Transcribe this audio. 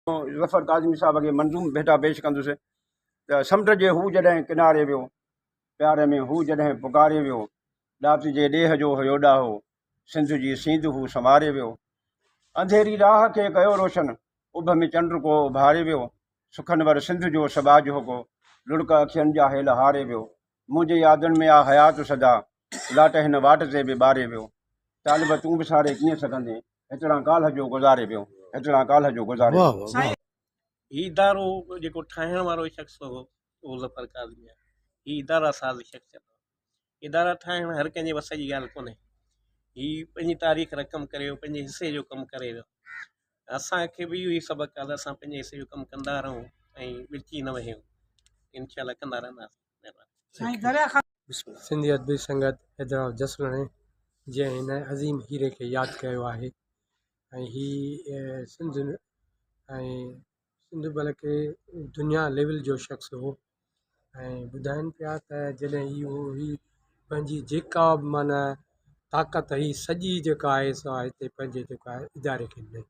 ظفر ڪاظمي صاحب کي منظوم ڀيٽا پيش ڪندس ته سمنڊ جي هو جڏهن ڪناري ويو، پيار ۾ هو جڏهن پڪاري ويو، ڏات جي ڏيهه جو هيو ڏاهو، سنڌ جي سينڌ هو سنواري ويو. انڌيري راهه کي ڪيو روشن، اڀ ۾ چنڊ ڪو اڀاري ويو، سخنور سنڌ جو سٻاجهو ڪو، لڙڪ اکين جا هيل هاري ويو. منهنجي يادن ۾ آ حيات سدا، لاٽ هن واٽ تي به ٻاري ويو. طالب تون به ساري ڪيئن سگهندين، هتڙان ڪالهه جو گذاري ويو، هتڙان ڪالهه جو گذاري ويو. سائين هي ادارو جيڪو ٺاهڻ وارو شخص هو اهو ظفر ڪاظمي آهي. هي ادارا ساز شخصيت هو. ادارا ٺاهڻ هر ڪنهن جي وس جي ڳالهه ڪونهي. هي پنهنجي تاريخ رقم ڪري ويو، پنهنجي حصي جو ڪم ڪري ويو. اسان کي به اهو ئي سبق آهي ته اسان پنهنجي حصي جو ڪم ڪندا رهون ۽ ٻرڪي نه ويهون. انشاء الله ڪندا رهنداسين. مهرباني. سائين دريا خان. سنڌي ادبي سنگت حيدرآباد جسلڻي جنهن هن عظيم هيري کي ياد ڪيو آهي ۽ هي سنڌ ۽ سنڌ بلڪه دنيا ليول جو شخص هو ۽ ٻڌائين پيا ته جڏهن هي هو هي پنهنجي جيڪا به معنيٰ طاقت هئي سڄي جيڪا آهي سا هتي پنهنجي جيڪو آهي اداري کي ڏنائين.